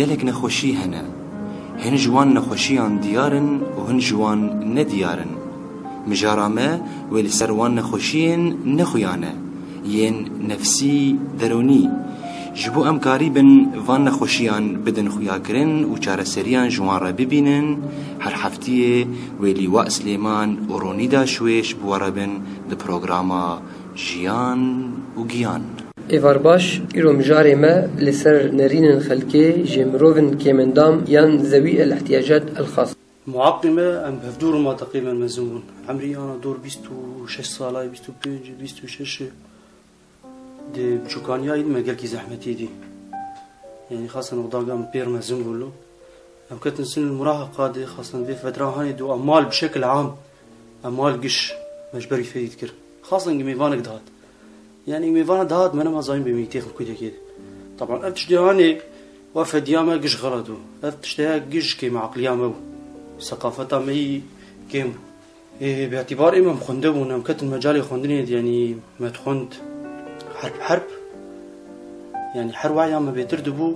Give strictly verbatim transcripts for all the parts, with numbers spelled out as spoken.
Gelek nexweşî hene. Hin ji wan nexweşiyan diyar in û hin ji wan nediyar in. Mijara me wê li ser wan nexweşiyên nexuya ne, yên nefsî, derûnî. Ji bo em karîbin van nexweşiyan bidin xuyakirin û çareseriyan ji wan re bibînin, her heftiyê wê Lîwa Silêman û Ronîda Şwêş bi we re bin di programa Jiyan û Giyan. Êvar baş, îro mijarê me li ser nerînên xelkê ji mirovên kêmendam yan zewî el-ihtiyacat el-xas. Muaqê me em bi hevdû rûma teqrîben mezin bûn. Emrî ana dor bîst û şeş salay, bîst û pênc, bîst û şeş. Di biçûkaniyayî de me gelkî zehmetî dî. Yanî xasan oxdaga em pêr mezin bûn lo. Em ketin sin muraheqa de, xasan vê fetra hanê de û em mal bi şekil am, em mal giş me ji ber wî fedî dikir. Xasan gi mêvanek dihat. Yanî mêvana dihat me nema zanîn bê me têxin kûdekê de. Taban ev tiştê hanê wa fediya me giş xelat bû. Ev tiştê ya giş kêm aqliya me bû. Seqafeta me yî kêm bû. Ê, bi îtîbar ê me em xwende bûn, em ketin mecalê xwendinê de, yanî me dixwend herb herb. Yanî her waya me bêtir dibû,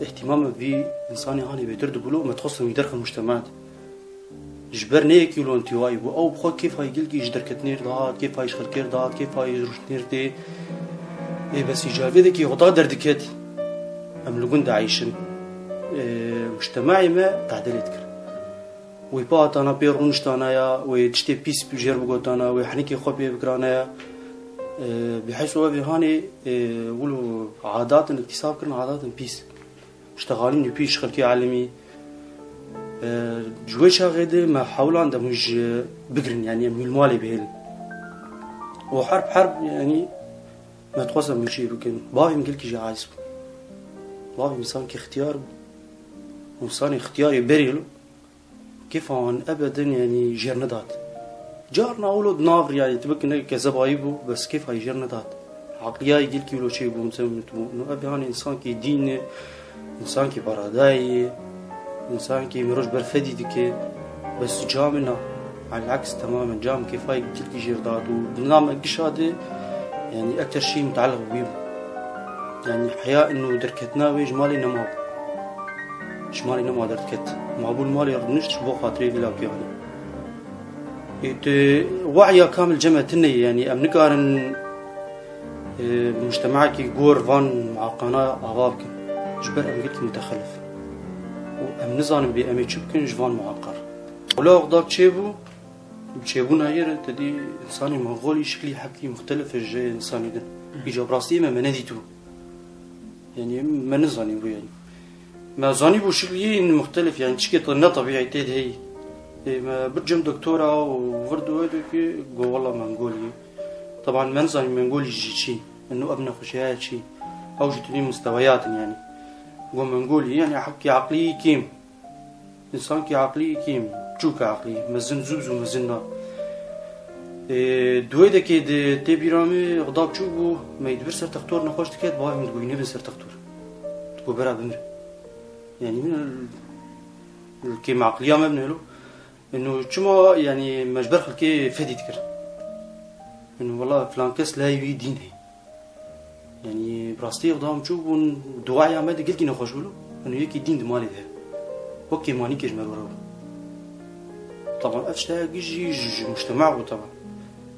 îhtîmam me vî însanê hanê bêtir dibû lo, me dixwestin wî derxin mujtema de. Ji ber neyekî wilo întîwayî bû. Ew bi xwe kêfa yî gelkî ji derketinê re dihat, kêfa yî ji xelkê re dihat, kêfa yî ji rûştinê re tê. Ê, bes î cavê de kî oda derdiket, em li gund dieyşin. Ê, mujtemaê me tadilê dikir. Wê pa hatana pê rûniştana ya, wê tiştê pîs jêr bigotana, wê henikê xwe pê bikirana ya. Ê, bi heyso evê hanê, ê, wilo adatin, îktîsab kirin adatin pîs. Ştexalîn wî pîş xelkê alemî. E, ji wê çaxê de me hewlan de hûn ji bigirin, yanî em hûn li malê bihêlin. Û herb herb, yanî me dixwest em hûn çê bikin. Bavê min gelkî jî aciz bû. Bavê min însankî xtiyar bû. Însanê xtiyarê berê lo. Kêfa wan ebedin, yanî jêr nedat. Carna wilo di nav riyayê tu bikine kezebayî bû, bes kêfa yî jêr nedat. Aqliya yî gelkî wilo çêbû, mizemit bû. No ev hanê însankî dîn e, însankî beradayî ye, însankî miroj ber fedî dike. Bes cam na, eleks temamen cam kêfa yî gelkî jêr dat û di nav me gişa de, yanî ekter şî muteleq bi wî bû. Yanî heya ino derketina wê ji malê nema bû. Ji malê nema derdiket. Ma bû li malê rûnişt ji bo xatirê vî lawkê hanê. Ê, tu wahya kamil cem me tune ye, yanî em nikarin, e, mujtemekî gor van muaqana ava bikin. Ji ber em gelkî mutexelif. Û em nizanin bê em ê çi bikin ji van muaqar. Wela oxda çêbû, bi çêbûna yê re te dî însanê Mongolî şiklî hebkî muxtelif e ji însanê din. Îca bi rastî me, me nedîtibû. Yanî me nizanîbû yanî. Me zanîbû şikliyên muxtelif, yanî tişkê te ne tebîî tê de heyî. Ê, me bir cem doktora û vir di wê de ki go wela Mengolî. Taban me nizanî Mengolî jî çi. Eno ev nexweşiya çi. Ew jî tunî musteweyatin yanî. Go Mengolî yanî heqî aqlî kêm. Însankî aqlî kêm, çûk aqlî, mezin zû zû mezin na. Ê, di wê dekê de tê bîra min, xda biçûk bû, me yî dibir ser textor nexweş diket, bavê min digot, "Nebin ser textor." Digot, "Bera bimir." Yanî min, kêm aqliya me bine lo. Eno çima, yanî me ji ber xelkê fedî dikir. Eno wela filan kes leyê wî dîn heye. Yanî bi rastî xda min çûk bûn, duaya me de gelkî nexweş bû lo. Eno yekî dîn di malê de heye. Wek kêmanîkê ji me re bû. Taban ev tiştaya gijî ji, ji mujtema bû taban.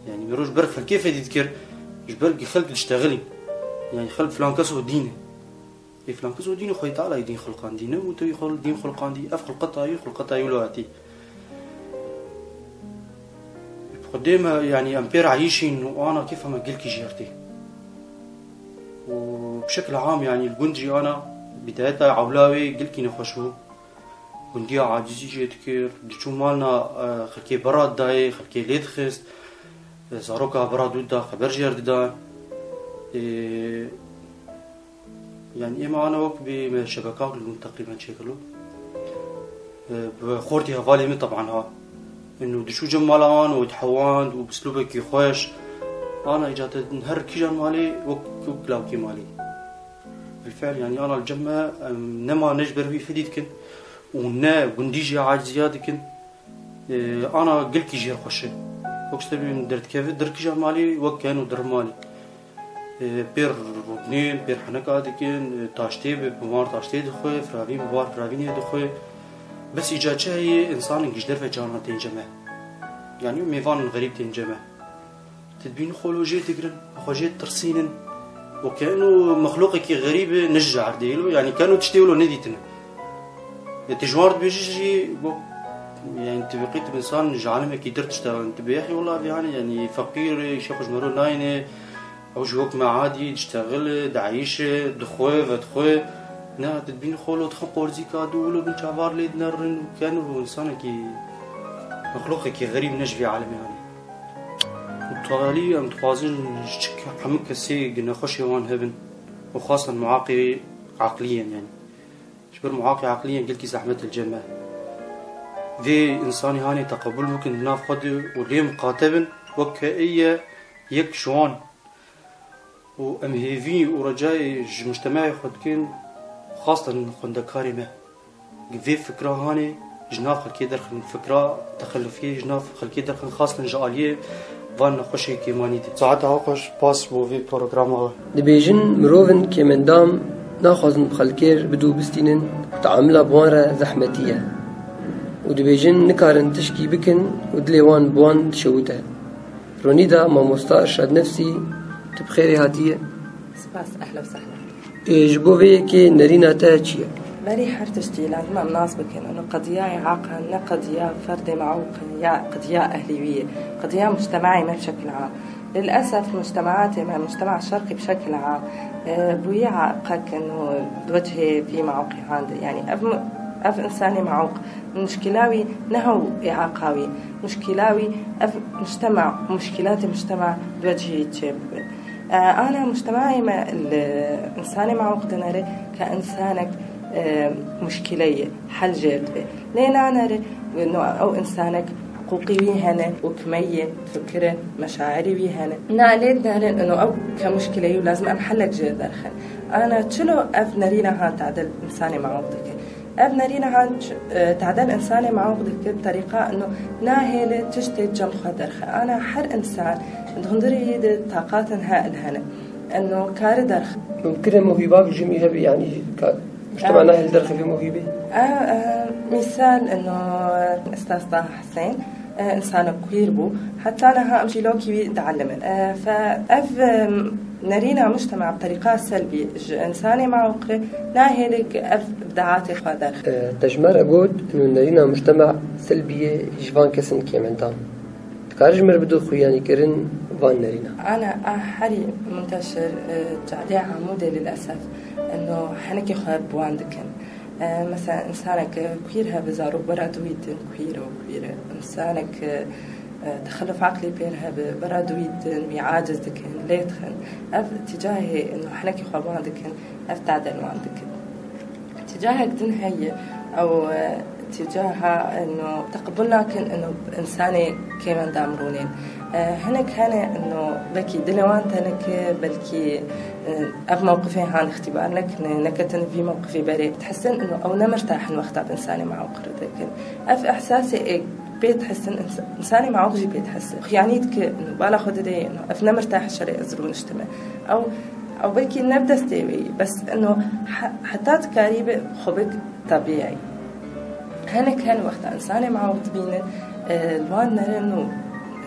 Yanî mirov ji ber xelkê fedî dikir, ji ber xelk diştexilîn. Yanî xelk filan keso dîn e. Ê filan keso dîn e, Xwedê Teala yê dîn xulqandî. Ne û te wî xul-, dîn xulqandî, ev xulqeta wî, xulqeta wî lo hatî. Bi Xwedê me, yanî em pê re eyîşîn û ana kêfa me gelkî jêr tê. Û bi şekil am, yanî li gund jî ana bidayeta ewla wê gelkî nexweş bû. Gundiya acizî jê dikir, diçû malna, e, xelkê bera didayê, xelkê lê dixist, e, zaroka bera dû dida, xeber jêr dida. E, Yanî êma ana wek bê me şebeka li gund teqrîben çêkirlo. E, bi xortî hevalê min teban ha. Eno diçû cem mala wan û dihewand û bi slûbekî xweş. Ana îca te her kîjan malê wek, wek lawkê malê. Bilfe'l yanî ana li cem me, em, nema ne ji ber wî fedî dikin û ne gundî jî aciziya dikin. E, ana gelkî jêr xweş e. Wek ji te bê min derdikeve, dir kîjan malê wek ken û dir malê. E, pêr rûdinên, pêr heneka dikin, e, taştê bi, bi mar taştê dixwe, firavîn bi mar firavînê dixwe. Bes îca çi heye, însanên ji derve carna tên cem me. Yanî mêvanên xerîb tên cem me. Tu dibînî xwe lo jê digirin, xwe jê ditirsînin. Weke ino mexlûqekî xerîb e, ne ji erdê lo, yanî keno tiştê wilo nedîtine. E, tu ji wan re dibêjî jî, bo, yanî tu biqî tu bi însan ji alemekî dir tişta, tu bêyexî wila vî hanê, yanî feqîr e, îşê xwe ji mero nayêne, ew ji wek me adî diştexile, dieyşe, dixwe, vedixwe. Ne, tu dibînî xwe lo dixin qorzîka dû, wilo bin çavar lê dinerin û ken û însanekî, mexlûqekî xerîb ne ji vî alemê hanê. Û talî em dixwazin ji çi ke-, hemû kesê gi nexweşê wan hebin û xwestin muaqê aqlî yên, yanî. Ji ber muaqê aqlî yên gelkî zehmet li cem me. Vê însanî hanê teqebûl bikin di nav xwe de û lê miqate bin, weke ê ye yek ji wan û em hêvî û recayê ji mujtemeyê xwe dikin, xwestin xwendekarê me. Vê fikra hanê ji nav xelkê derxin, fikra texelufiyê ji nav xelkê derxin, xwestin ji aliyê van nexweşê kêmanî de. Saeta xweş, spas bo vê programa we. Dibêjin mirovin kêmendam naxwazin bi xelkê re bidû bistînin, teamula bi wan re zehmetî ye. Û dibêjin nikarin tişkî bikin û dilê wan bi wan dişewite. Ronîda, mamosta Irşad Nefsî, tu bi xêrê hatiye. Spas, ehla û sehla. Ê, ji bo vê yekê nerîna te çi ye? Berî her tiştî lazim em nas bikin. Eno qediya Iraqan ne qediya ferdê meûq in ya qediya ehlî wî ye. Qediya mujtemeyê me bi şekil am. Lilesef mujtemaatê me, mujtema şerqî bi şekil am, e, bûye qek eno di wecihê vî meûqî hande. Yanî ev, ev însanê meûq muşkila wî ne hew Îraqa wî. Muşkila wî ev mujtema, muşkîlatê mujtema di wecihî çêbibe. E, ana mujtemayê me li însanê meûq dinere ke însanek, e, muşkile ye, hel jê re dibe. Lê nanere, no, ew însanek hiqûqî wî hene, û kimeyê, fikir e, meşairî wî hene. Na lê dinere, no, ew ke muşkile ye û lazim em helek jê re derxin. Ana çilo ev nerîna han tadil însanê meûq dike. Ev nerîna han ç-, e, tadel însanê meûq dike, terîqa ino nahêle tiştê cem xwe derxe. Ana her însan di hundirê yê de taqatin he, hene. Ino kare derxe. Mumkin e muhîba bi jimî hebe, yanî ka, mujtema nahêle derxe vê muhîbê? E, e, mîsal ino Ustaz Taha Husên, e, însanek queer bû. Heta niha em çîlokî wî dielimin. E, fe ev, e, Nerîna mujtema bi terîqa selbî ji însanê meûq re nahêle ku ev bideatê xwe derxe. E, te ji me re got, ino nerîna mujtema selbî ye ji van kesin kêmendam. Dikarî ji me re bidû xuyanîkirin van nerîna? Ana a herî munteşir, e, cadê Amûdê lilesef, ino henekê xwe bi wan dikin. E, mesela, însanek queer hebe, zarok bera dû wî din queer û queer e. Însanek, e, texelluf aqlî pêr hebe, bera dû wî din wî aciz dikin, lê dixin. Ev tîcahê ino henekî xwe bi wan dikin, ev tadel wan dikin. Tîcahek din heye, ew, e, tîcaha ino teqebûl nakin ino însanê kêmendam rûnên. E, hinek hene ino belkî dilê wan tenik e, belkî Ev mewqifê han îxtîbar nekin, neketin vî mewqifê berê. Dihisin ino ew ne mirtah in wexta bi însanê meûq re dikin. Ev ihsasê ê pê dihisin ins-, însanê meûq jî pê dihise. Xuyanî dike, ino bala xwe dide, ino ev ne mirtah şerê ez rûniştime. Ew, ew belkî ne bi destê wê ye, bes ino he-, heta dikarîbe xwe bik tebî ye. Hinek hene wexta însanê meûq dibînin, e, li wan nerin û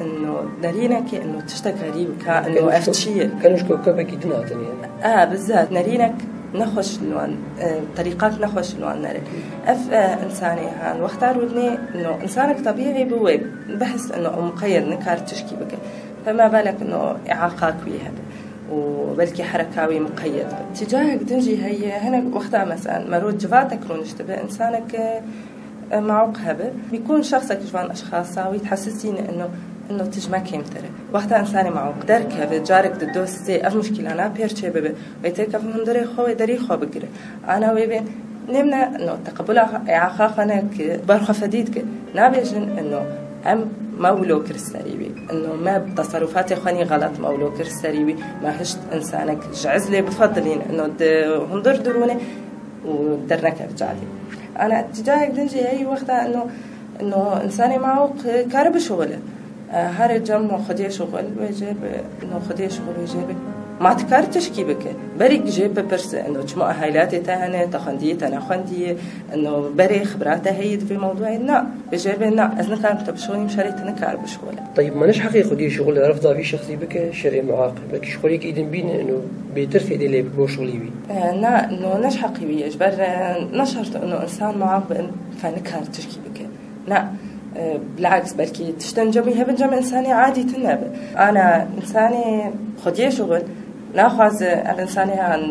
ino nerînekê, ino tiştek xerîb ka, ino ev çi ye? Keno ji kewkebekî din hatine yani. A, bizat nerînek nexweş li wan, e, terîqat nexweş li wan nere. Ev, e, însanê han wexta rûdinê, ino însanek tebîî bi wê bihis, ino ew muqeyyed nikar tişkî bike. Fema balek ino îaqak wî hebe. û belkî hereka wî muqeyyed be. Tîcahek din jî heye, hinek wexta, mesela, mero civatek rûniştibe, însanek, e, meûq hebe. Bîkûn şexsek ji van eşxasa wî dihesisîne ino, ino tu ji me kêmtir e. Wexta însanê meûq derkeve, carek di dostê ev muşkîlana pêr çêbibe. Wê têkeve hundirê xwe, wê derî xwe bigire. Ana wê bê, nêmne, no, teqebula axa xwe neke, ber xwe fedî dike. Nabêjin, no, em me wilo kir serî wî. No, me teserufatê xwe nî xelet me wilo kir serî wî. Me hişt însanek ji izlê bifedilîn, no, di hundir dirûne û derneke cadê. Ana tîcahek din jî heyî wexta, no, no, însanê meûq kare bişuxile. Here cem no xwediyê şuxul wê jê bi, no xwediyê şuxul wê jê bi. Ma tu kar tişkî bike. Berî jê bipirse, eno çima ahilatê te hene, te xwendiyê, te nexwendiyê, eno berê xibra te heyî di vê mewdûyê? Na, bêjê bê na, ez nikarim te bişolîm, şerê te nikar bişole. Teyib, ma ne ji heqê xwediyê şixul li refda vî şexsî bike, şerê muaq. Belkî ji xwediyekî din bîne, eno bêtir fêdê lê bike bo şixulî wî. E, na, no ne ji heqî wî ye, ji ber, e, ne şert eno insan muaq be, fe nikar tişkî bike. Na, e, bilaks, belkî tiştên cemî hebin, cem insanê adî tune be. Ana insanê xwediyê şixul, naxwaze ev insanê an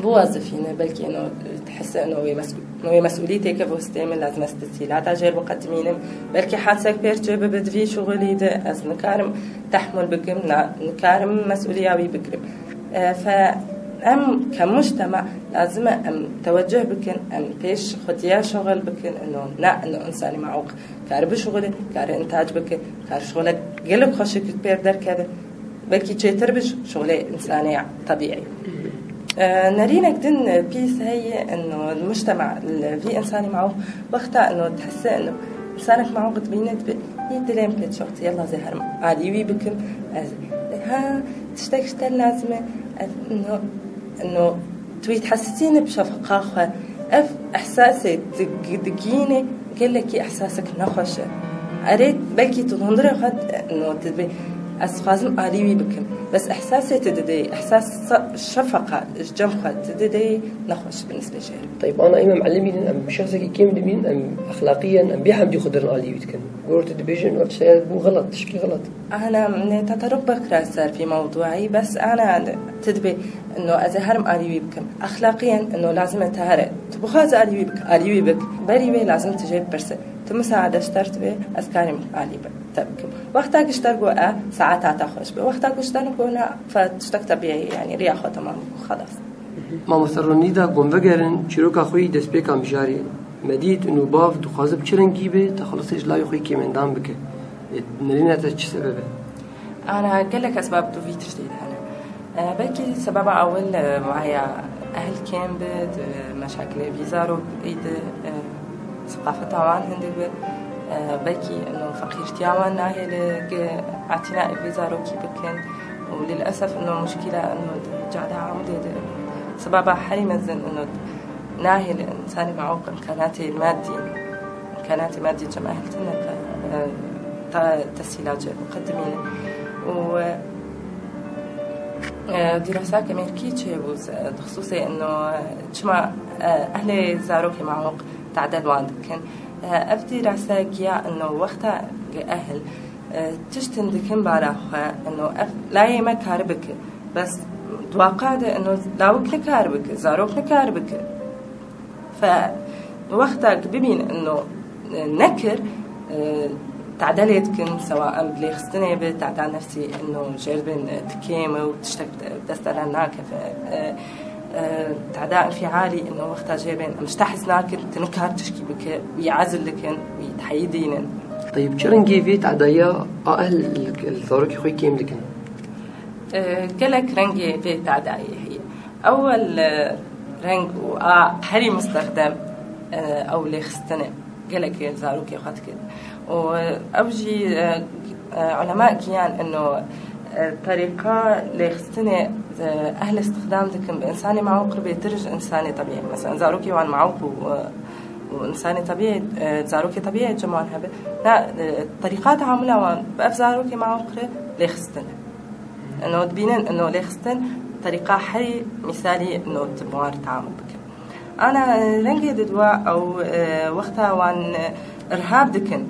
biwazifîne, belkî eno, e, dihise eno wê mesû-, wê mesûlî têke bo stê min, lazim e tesîlata jêr biqedimînim. Belkî hadsek pêr çêbibe di vî şixulî de, ez nikarim tehmûl bikim, na, nikarim mesûliya wî bigirim. E, fe em ke mujtema lazim e em teweceh bikin, em pêş xwediya şixul bikin, eno ne, eno insanê meûq kar bişixule, kar intac bike, kar şixulek gelek xweşik pêr derkeve. Belkî çêtir bi şixulê insanê tebîî. E, nerînek din, e, pîs heye, eno mujtema li vî insanê meûq wexta eno dihise eno insanek meûq dibîne dibe, hî dilê min pê dişewite, yella ez ê herim alî wî bikim. Ez, ha, tiştek ji te lazim e, ez, eno, eno, tu wî dihesitîne bi şefeqa xwe. Ev ehsasê dig-, digîne gelekî ehsasek nexweş e. Erê, belkî tu hundirê xwe, no, tu dibê, ez dixwazim alî wî bikim. Bes ehsasê tu didê, ehsas sa-, şefeqa ji cem xwe tu didê, nexweş bi nisbê jê re. Teyb, ana em, em elimînin, em şexsekî kêm dimînin, em exlaqiyen, em bêhemdî xwe dirin alî wî dikin. Gor tu dibêjin, ev tişt bû xelat, tişkî xelat. Ana, ne, teterruk bikira ser vî mewdûî, bes ana, tu dibê, no, ez ê herim alî wî bikim. Exlaqiyen, no, lazim e te here. Tu bixwaze alî wî bik, alî wî bik. Berî wê lazim tu jê bipirse. Tu misaade ji te re dibe, ez karim alî bi-, te bikim. Wexta ku ji te re got e, saeta te xweş be. Wexta ku ji te re got na, fe tiştek tebîî, yanî riya xwe temam bû, xelas. Mamoste Ronîda, ku em vegerin çîroka xwe yî destpêka mijarê, me dît û bav dixwaze bi çi rengî be, texelusê ji layê xwe yî kêmendam bike. Ê, nerîna te çi sebeb e? Ana gelek esbab tu vî tiştê de hene. E, belkî sebeba ewil, e, waya ehl kêm bit, e, meşakilê vî zarokî de, e, seqafeta wan hindik bit. E, belkî ino feqîrtiya wan nahêle ge-, etîna vî zarokî bikin. Û lilesef ino muşkîla ino di cada Amûdê de sebeba herî mezin ino nahêle insanê meûq imkanatê madî, imkanatê madî cem ehl tine ke, e, ta tesîla ce biqedimîne. Û, e, e, dîrasake mêrkî çêbû se-, di xisûsê ino, e, çima, e, ehlê zarokê meûq tade li wan dikin. E, ev dîrase giya ino wexta ge ehl, e, tiştin dikin bala xwe, ino ev layê me kar bike. Bes di waqa de ino lawik nikar bike, zarok nikar bike. Fe wexta ku bibîn ino, e, nekir, e, tadalê dikin, sewa em bi lêxistinê be, tada nefsî ino jêr bin, e, dikêm û tiştek de-, dest te re nakeve. E, e, tada înfialî ino wexta jê bên, em ji te hez nakin, tu nikar tişkî bike, wî ezil dikin, wî teheyîdînin. Teyib, çi rengê vê tadayiya a ehl li, li zarokê xwe kêm dikin? E, gelek rengê vê tadayê heye. Ewel, e, reng û a herî mistexdem, e, ew lêxistin e. Gelek zarokê xwe dike. Û, e, ew jî, e, e, ulema giyan ino, e, terîqa lêxistinê, e, ehl îstixdam dikin bi insanê meûq re bêtir ji insanê tebîî. Mesela zarokê wan meûq û, e, û insanê tebîî, e, zarokê tebîî cem wan hebe. Na, e, terîqa teamula wan bi ev zarokê meûq re lêxistin e. Ino dibînin, ino lêxistin, terîqa herî mîsalî ino tim wan re teamul bikin. Ana rengê didwa ew, e, wexta wan, e, irhab dikin.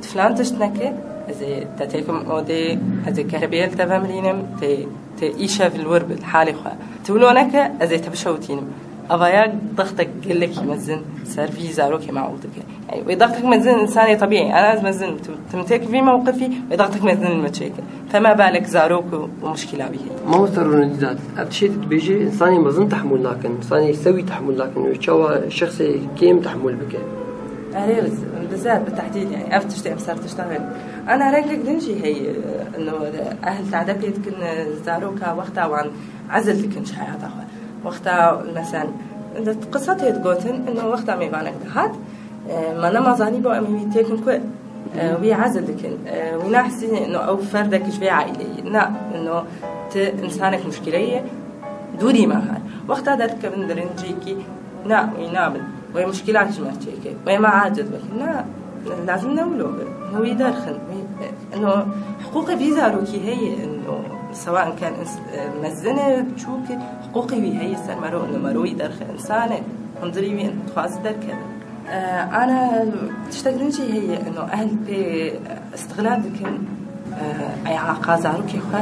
Tu filan tişt neke, ez ê te têkim odê, ez ê kehribê li te vemilînim, tê, tê îşev li wir bi, li halê xwe. Tu wilo neke, ez ê te bişewitînim. Avaya dextek gelekî mezin ser vî zarokê meûq dike. Yani, wê dextek mezin insanê tebîî, ana ez mezin, tu, tu min têk vî mewqifî, wê dextek mezin li me çêke. Fema balek zarok û, û muşkila wî heye. Mamoste Ronîda, ev tiştê tu dibêjî, insanê mezin tehmûl nakin, insanê sewî tehmûl nakin, wê çawa şexsê kêm tehmûl bike? Erê, biz-, bizar bi tehdîd, yani, ev tiştê em ser tiştan hene. Ana rengek din jî heye, ino, ehl tade pê dikin, zaroka wexta wan ezil dikin ji heyata xwe. Wexta, mesela, di qisa tê digotin, ino wexta mêvanek dihat, e, me nema zanîbû em wî têkin ku, e, wî ezil dikin. E, wî nahsî, ino, ew ferdek ji vê aîleyê. Na, ino, Ti insanek muşkileyê dûrî me her. Wexta derdikevin dirin cîkî, na, wî nabin. Wê muşkilat ji me çêke. Wê me aciz bikin. Na, lazim ne wilo be. Hûn wî derxin. Wî, ino, hiqûqê vî zarokî heye, ino, sewa in kan ins-, e, mezin e, biçûk e, hiqûqê wî heye ser mero, ino, mero wî derxe, insan e. Hundirî wî dixwaze derkeve. E, ana tiştek din jî heye, ino, ehl pê istiglal dikin, e, eyaqa zarokê xwe,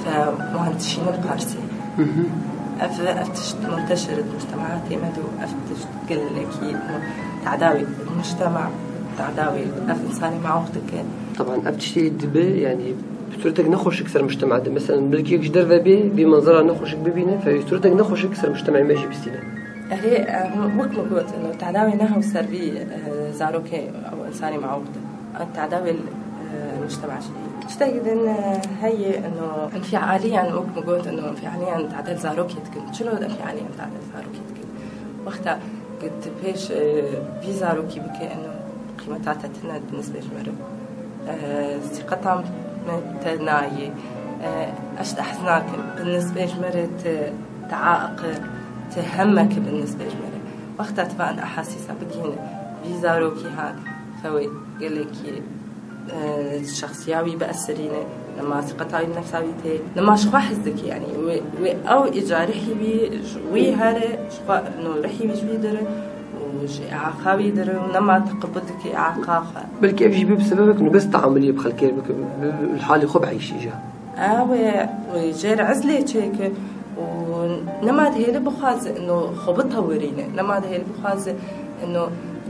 fe wan dişînin qarsê. Ev, ev tişt munteşir di mujtemaatê me de û ev tişt gelekî, ino, tadawî mujtema, tadawî ev insanê mawq dike. Taban ev tiştê dibe, yani, bi suretek nexweşik ser mujtema de. Mesela, belkî yek ji derve bê, vê manzara nexweşik bibîne, fe suretek nexweşik ser mujtemê me jî bistîne. Erê, em, wek min got, ino, tadawê ne hew ser vî, e, zarokê ew insanê mawq de. Em tadawê, e, mujtema jî. Tiştek din, e, heye, ino, infialiyan, wek min got, ino, infialiyan tadel zarokê dikin. Çilo infialiyan tadel zarokê dikin? Wexta ku tu pêş, e, vî zarokî bike, ino, qîmeta te tune di nisbê ji me re. E, sîqeta me te nayê. E, eş te hez nakin. Bi nisbê ji me re ti, ti aaq, ti hemmek bi nisbê ji me re. Wexta tu van ehasîsa bigihîne vî zarokî han, xewê gelekî, e, şexsiya wî biesirîne, nema sîqeta wî nefsa wî tê, nema ji xwe hez dike, yanî wê, wê ew îca rihî wî ji wî here, ji xwe, no, rihî wî ji wî dire û ji eaqa wî dire û nema teqebul dike eaqa xwe. Belkî ev jî bê bi sebebek û bes teamuliyê bi xelkê bike, bi, bi, li halê xwe bieyşî ja. Ew ê, ê jêr ezlê çêke û nema dihêle bixwaze ino xwe bitewirîne, nema dihêle bixwaze ino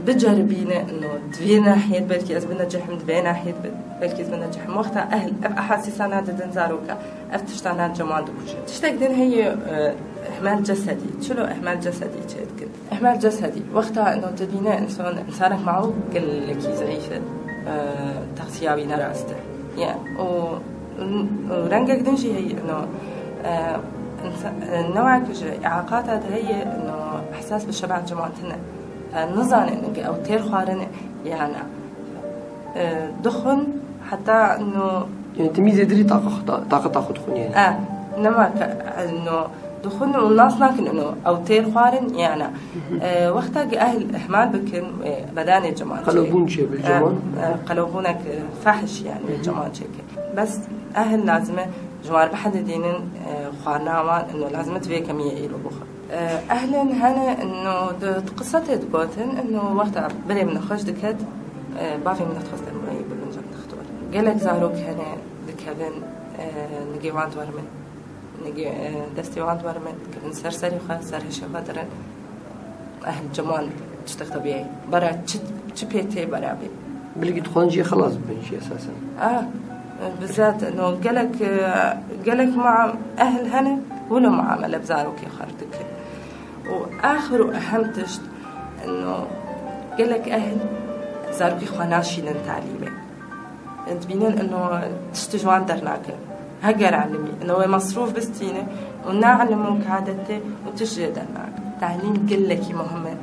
biceribîne, ino di vê nahiyê de belkî ez binecihim, di vê nahiyê de belkî ez binecihim. Wexta ehl ev ehasîsana didin zaroka, ev tiştana ciwan dikuje. Tiştek din heye, e, ihmal cesedî. Çilo ihmal cesedî çêdikin? Ihmal cesedî. Wexta ino tu dibîne însan, însanek mawû gelekî zeîf e, e, texsiya wî ne rast e. Ya, û, û rengek din jî heye, ino, e, însa-, e, newek ji îaqata de heye, ino, ihsas bi şeba ciwan tune. E, nizane ino ew têr xwarin e, ya na. E, dixwin heta ino. Yani, tu mîzê dirî taqa xwe, ta-, taqeta xwe dixwin, yani. E, nema ke, ino, dixwin û nas nakin ino ew têr xwarin, ya na. E, wexta ku ehl ihmal bikin, e, bedanê ciwan çê. Qelewbûn çê bi ciwan. E, e, qelewbûnek, e, fehş, yani, bi ciwan çêke. Bes ehl lazim e ji wan re bihedidînin, e, xwarina wan, ino lazim e tu vê kemiyê îro bixwe. E, ehlên hene, ino di, di qisa tê digotin, ino wexta berê min xweş diket, e, bavê min dixwest em wê bibin cem dixtor. Gelek zarok hene dikevin, e, nigê wan diwermin. Nigê, e, destê wan diwermin, dikevin ser serê xwe, ser hişê xwe dirin. Ehl ciwan tiştek tebî ye. Bara çi, çi pê tê bara bê. Belkî dixwazin jî xelas bibin jî esasen. Ah, bi zat, no, gelek, e, gelek ma ehl hene, wilo muamele bi zarokê xwe re dikin. Û axir û ehem tişt, no, gelek ehl zarokê xwe naşînin talîmê. Dibînin ino tiştê ji wan dernake. Heger elimî, ino wê mesrûf bistîne û ne elim û kadetê û tişt jê dernake. Talîm gelekî muhim e,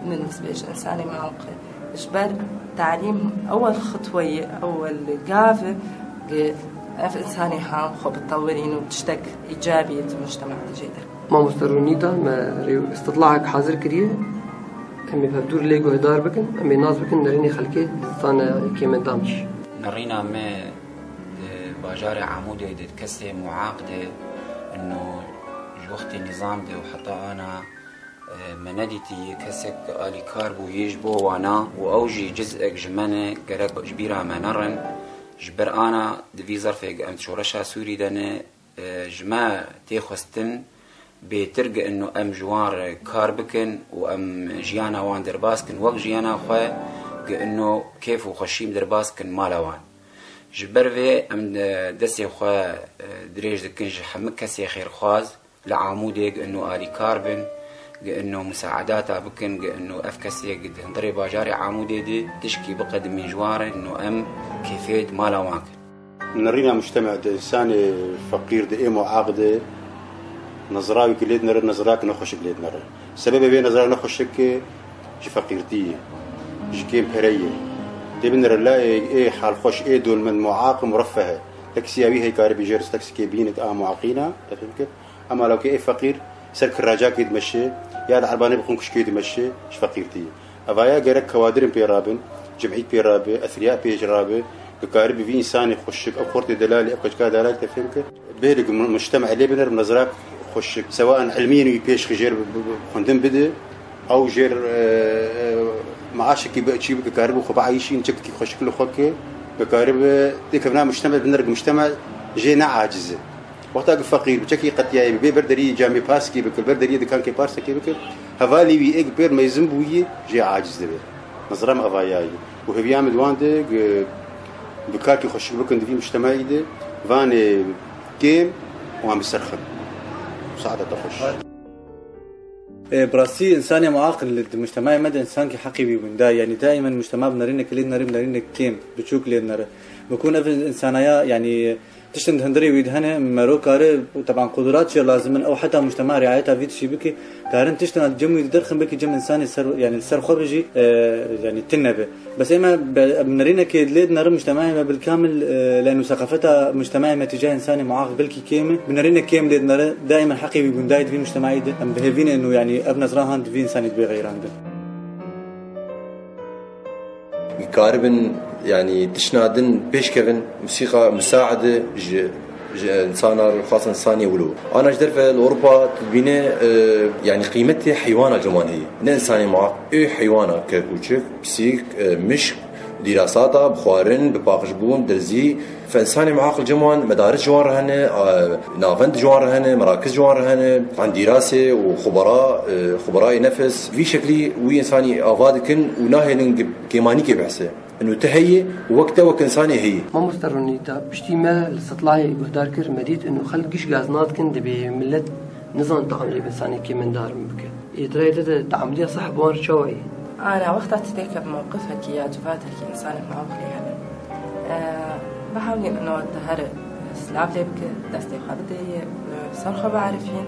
min nisbê ji însanê mawqe. Ji ber talîm ewel xitweyê, ewel gav e, ge ev însanê ham xwe bitewirîn û tiştek îcabî di mujtema de jê derke. Mamoste Rûnî da me rê istitlahek hazir kiriye. Em ê hevdûr lê guhdar bikin, em ê nas bikin nerînê xelkê di zistane kêm endam jî. Nerîna me di bajarê Amûdê di kesê muaq de, ino ji wextê nîzam de û heta ana, e, me nedîtî kesek alîkar bû yê ji bo wana û ew jî cizek ji me ne, gerek ji bîra me nerin. Ji ber ana di vî zerfê em di şoreşa Sûrî de ne, e, ji me tê xwestin bêtir gi ino em ji wan re kar bikin û em jiyana wan derbas kin wek jiyana xwe, gi ino kêf û xweşî derbas kin mala wan. Ji ber vê em, e, destê xwe, e, dirêj dikin ji hemû kesê xêrxwaz li Amûdê gi ino alîkar bin, gi ino musaedata bikin, gi ino ev kesê gi di hundirê bajarê Amûdê di tişkî biqedimîn ji wan re ino em kêfê di mala wan kin. Nirîna mujtema de, însanê feqîr de, ê muaq de, nezra wî ki lê dinere, nezra ki nexweşik lê dinere. Sebebê vê nezra nexweşik ki ji feqîrtî ye, ji kêm pere ye. Tê binere layê ê halxweş, ê dolmend, muaq, mureffeh e. Taksiya wî heykarî bijêr, taksikê bînik a muaqîna, te fêm kir. Ema lawkê ê feqîr ser kiracakê dimeşê, ya di erbanê bi xwin kuşkê dimeşê, ji feqîrtî. Evaya gerek kewadirin pê rabin, cemît pê rabe, ethriya pê rabe, ki karî bi vî însanê xweşik, ev xortê delalê, ev keçika delalê te fêm kir. Bêrik mu-, mujtema lê biner, bi nezra xweşik. Sewaen ilmiyên wî pêş xijêr bi, bi, bi xwendin bide, ew jêr, e, e, maaşekî bi çî bike, karibû xwe biayîşîn, çekekî xweşik li xwe ke, bi karibe têkevna mujtema biner, mujtema jê ne aciz e. Wexta ki feqîr bi, çekî qetiyayê bi, bê ber deriyê camê parsekê bike, ber deriyê dikankê parsekê bike, hevalê wî ê ki pêr meyzin bûyî jê aciz dibe. Nezra min evayayî. Û hêviya min di wan de, bi karkî xweşik bikin di vî mujtemeyî de, vanê kêm wan bi ser xin. Saeta te xweş. E, bi rastî însanê muaqil di mujtemaya me de însankî heqî wî winda, yanî daîmen mujtema bi nerînek lê dinere, bi nerînek kêm, biçûk lê dinere. Bi ku ev însanaya, yanî tiştin di hundirê wî de hene, mero kare, teban qudurat jê lazim in, ew heta mujtema riayeta vî tiştî bike, karin tiştin di cem wî de derxin, belkî cem însanê ser, yanî li ser xwe be jî, e, yanî tune be. Bes ê me bi nerînekê lê dinere mujtemaya me bilkamil, e, leno seqafeta mujtemaya me tîca însanê muaq belkî kêm e. Bi nerînek kêm lê dinere, daîmen heqê wî gundayê di vî mujtemayê de. Em bi hêvî ne eno, yanî ev nezra han di vî însanê de bê xeyrandin. Karibin, yanî tişna din pêş kevin, musîqa musaide ji, ji insana, xasan insanê wilo. Ana ji derve li Ewropa tu dibîne, e, yanî qîmetê heywana cem wan heye. Ne insanê muaq, ê heywana, kerkûçik, pisîk, e, mişk, dîrasata, bi xwarin, bi paqijbûn, derzî. Fe insanê muaqil cem wan, medaris ji wan re hene, e, navend ji wan re hene, merakiz ji wan re hene, an dîrasê û xubera, e, xuberayê nefis. Vî şeklî wî insanî ava dikin û nahêlin gi-, kêmanîkê bihse. Ino te heye û wek te wek insanê heye. Mamoste Ronî, da piştî me li Sitlahê guhdar kir, me dît ino xelk giş gaz nadikin, dibê millet nizan taamlê bi insanê kêmendar bike. Ê, di rayê te de taamliya sah bi wan re çawa ye? Ana, wexta tu têke bi mewqifekî ya civatekî însanek mewqifê hebe. E, bihewlîn ino te here silav lê bike, destê xwe bidê yê, e, ser xwe biarifîn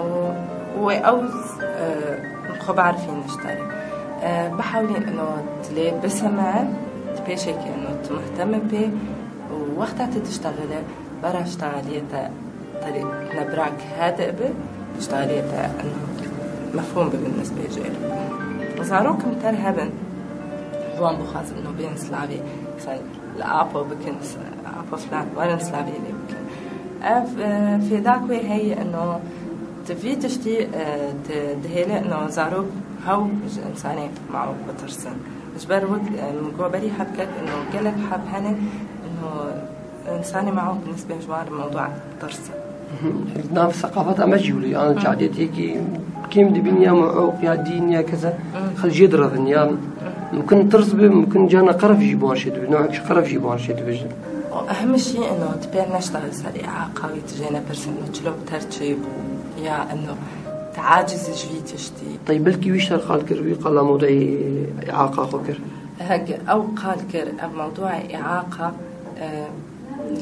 û, û wê ew, e, xwe biarifîn ji te re. E, bihewlîn ino tu lê biseme, tu pêşekî ino tu muhtem pê û wexta tu diştexile, bera ştexeliyê te Tedê nebrak hede bi, ji tariyê te mefhûm bibin nisbê jê. Zarok kimter hebin, ji wan bixwazin ino bên silavê, mesela li apo bikin, apo filan, werin silavê lê bikin. Ev, e, fêda ku heye ino, tu vî tiştî, e, tu dihêle ino zarok hew ji insanê mawik bitirsin. Ji ber wek, e, min got berî heb kek ino gelek heb hene ino Însanê mewq bi nisbê ji wan re mewdûa tirs e. Li nav seqafeta me jî wilo ye. An cadetiyekî kêm dibîn ya mewq ya dîn ya keza xelk jê direvin ya mumkin tirs bi, mumkin cana qeref jî bi wan şê dibe. Newek ji qeref jî bi wan şê dibe jî. Û ehim jî ino tu pê neştexil ser îaqa wî tu jê nepirsin ino çilo bi ter çêbû ya ino tu aciz ji vî tiştî. Tey belkî wî şer qal kir, wî qala mewdûa îaqa xwe kir. Heke ew qal kir, ev mewdûa îaqa, e,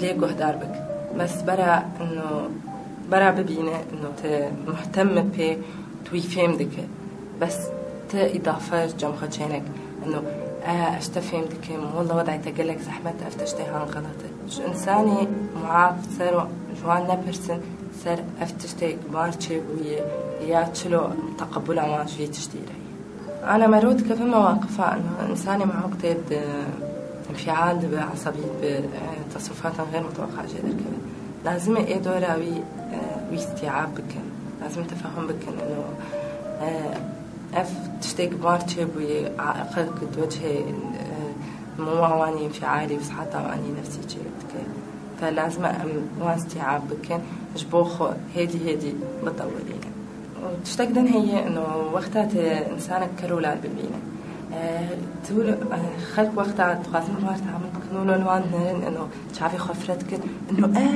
lê guhdar bik. Bes bera, ino, bera bibîne, ino te muhtem me pê, tu wî fêm dike. Bes te îdafe cem xwe çênek. Ino, e, ez te fêm dikim, walla wedayê te gelek zehmet, ev tiştê han xelet e. Ji însanê muaf ser ji wan nepirsin, ser ev tiştê bar çêbûye, ya çilo teqebula wan ji vî tiştî re ye. Ana mero dikeve mewaqifa, însanê mewq tê di infial dibe, esebî dibe, e, tesrufatan xêr muteweqa jê derkeve. Lazim e ê dora wî, e, wî îstîab bikin. Lazim e tefehum bikin. Ino, e, ev tiştê ki bar çêbûye, a, xelk di wecihê, e, mûma wanî înfialî û siheta wanî nefsî çê dike. Fe lazim e em wan îstîab bikin, ji bo xwe hêdî hêdî bitewirîne. Û tiştek din heye, ino wexta te însanek ker û lal bibîne. E, tu, e, xelk wexta dixwazin bi wan re teamul bikin û li wan nerin, ino çavê xwe fire dikin, ino e,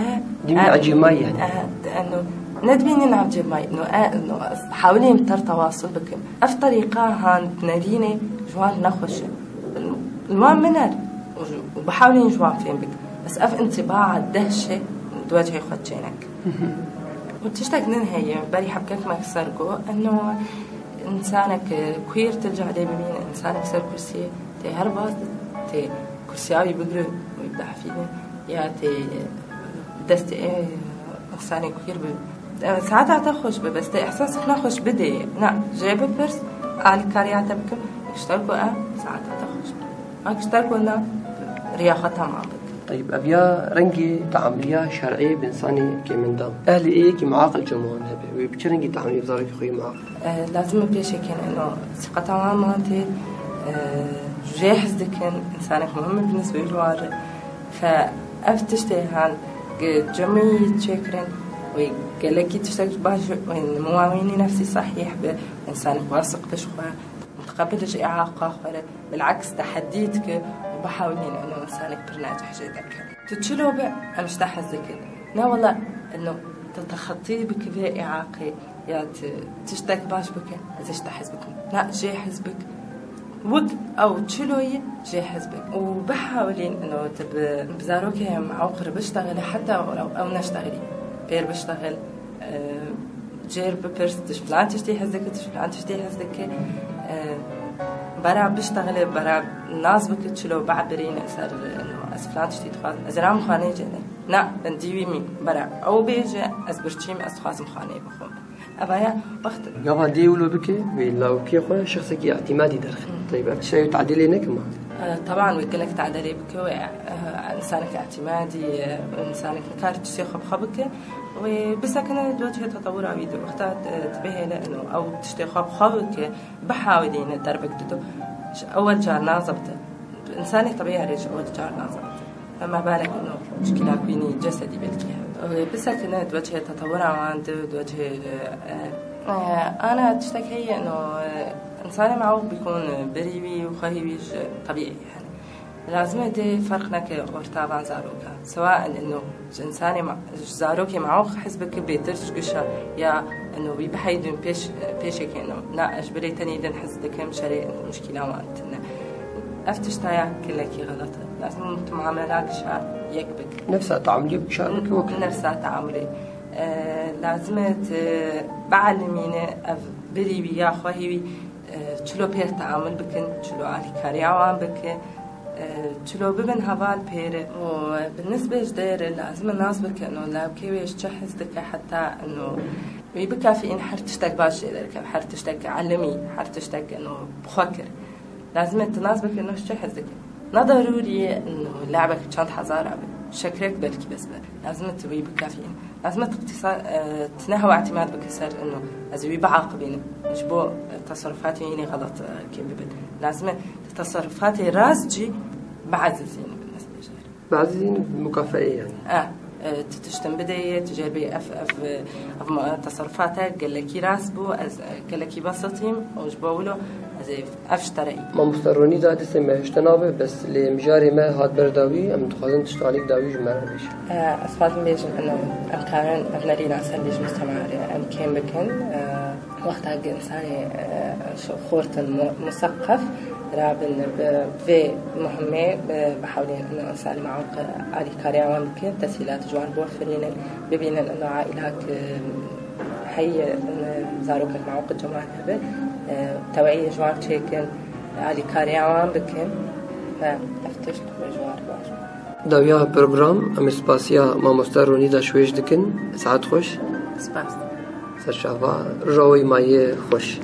e, Dibîne e, ecêmayî yani. E, ino, ne dibîne navcêmayî, ino e, ino hawilên ter tewasul bikin. Ev terîqa han nerînê ji wan nexweş e. Li wan biner û, û bihawlîn ji wan fêm bik. Bes ev întîbaa dehşê di wecihê xwe çênek. Û tiştek din heye, berî hebkek me ser got, eno însanek queer tu li cih lê bibîne, însanek ser kursiyê tê her baz de, tê kursiya wî bigire û wî bidehfîne. Ya tê destê, e, insanê kûr bi, e, saeta te xweş bi, bes tê ihsas xwe xweş bidê. Na, jê bipirs, alîkariya te bikim, kişta ku e, saeta te xweş bi. Ma kişta ku na, riya xwe tamam bik. Teyb, ev ya rengê teamiliya şer'ê bi insanê kêmindan. Ehlê ê yekî muaqil cemuan hebe. Wê bi çi rengî teamilî bi zarokê xwe yê muaqil? E, lazim e pêşekên eno siqeta wan mantê, e, jê hez dikin, insanek muhim e bi nisbê ji wan re. Fe ev tiştê han ge cemî çêkirin, wê gelekî tiştek baş, wê muawînî nefsî sahîh be, insanek wasiq bi ji xwe, mutqebil ji îaqa xwe re, bilaks tehedî dike û bihewlîn eno insanek pir nacih jê derkeve. Tu çilo be, em ji te hez dikin. Ne wela, eno, tu texetî bike vê îaqê, ya tu tiştek baş bike, ez ê ji te hez bikim. Na, jê hez bik. Wek ew çilo ye, jê hez bik. Û bihewlîn, eno, tu bi, bi zarokê mewq re biştexile, heta ew, ew neştexilî. Pêr biştexil, e, jêr bipirs, tu ji filan tiştî hez dike, tu ji filan tiştî hez dike. E, bera biştexile, bera nas bike çilo, bibirîne ser, eno, ez filan tiştî dixwazim. Ez ê namim xaneyê cêne. Na, ben dîwî mî, bera ew bêje, ez birçîm, ez dixwazim xaneyê bixwim. Eva ya wext. Gava dê wilo bike, wê lawkê xwe şexsekî îtîmadî derxin. Hı. Teyb, ev tiştê tadîlê nekim ha? E, teban wê gelek tadîlê bike, wê, e, insanek îtîmadî, e, insanek nikar tiştê xwe bi xwe bike, wê bisekine di wecihê tetewira wî de. Wexta, e, dibê hêle, eno, ew tiştê xwe bi xwe bike, bihawidîne derbek dido. Ji ewel car nazebite. Însanê tebî herê ji ewel car nazebite. Fema balek ino muşkîla kwînî cesedî belkî hebe. Wê bisekine di wecihê tetewira wan de, di wecihê, e, e, ana tiştek heye ino, e, însanê mewq bikon, e, berî wî û xwehî wî ji tebîî yani. Lazim e dê ferq neke orta van zarokan. Sewa ino ji însanê ma-, ji zarokê mewq hez bike bêtir ji gişa ya ino wî biheydin pêş, pêşekê ino. Na, ez ji birê tenê din hez dikim şerê muşkîla wan tine. Ev tişta ya gelekî xelet e. Lazim e tu muamela gişa yek bik. Nefsa teamulî gişa bik wek. Nefsa teamulî. E, lazim e tu bielmîne ev birî wî ya xwehî wî, e, çilo pêr teamul bikin, çilo alîkariya wan bike, e, çilo bibin heval pêre. Û bi nisbê ji dêre lazim e nas bike, ino lawkê wê ji çi hez dike heta ino wî bikafîn her tiştek baş jê derkeve, her tiştek elimî, her tiştek ino bi xwe kir. Lazim e tu nas bike, ino ji çi hez dike. Ne darûrî ye, ino lebek çend hezar be. Şekrek belkî bes be. Lazim e tu wî bikafîn. Lazim e tu iqtîsa-, e, tu ne hewa îtîmad bike ser ino ez wî biaqibînim. Ji bo, e, teserrufatê wî yînê xelet, e, kêm bibin. Lazim e tu teserrufatê rast jî biezizîne bi nisbê jê re. Biezizîne bi mukafeyê yani. E, e, tu tiştin bideyê, tu jê re bê ev, ev, ev ma-, teserrufate gelekî rast bû, ez, e, gelekî besit im û ji bo wilo ez ê ev ji te re î. Mamoste Ronî da destê me ji te nabe, bes lê mijarê me hat ber dawî, em dixwazin tiştalîk dawî ji me re bêje. E, ez xwazim bêjim, ino, em karin ev nerîna ser lî ji mujtema re em kêm bikin. E, Wexta ki insanê, e, xortin mu-, museqef rabin bi vê muhimê, bi, bi hewlên ino însanê mewq alîkariya wan bikin, tesîlat ji wan biwefirînin, bibînin ino aîlak, e, heye, e, zarokek mewq cemal hebe, e, teweyê ji wan çêkin, alîkariya wan bikin. Ve ev tişt ji wan re baş. Dawiya program, em ê spasiya mamoste Ronî da şwêş dikin. Saet xweş. Spas. Serçava roja we yê mayî xweş.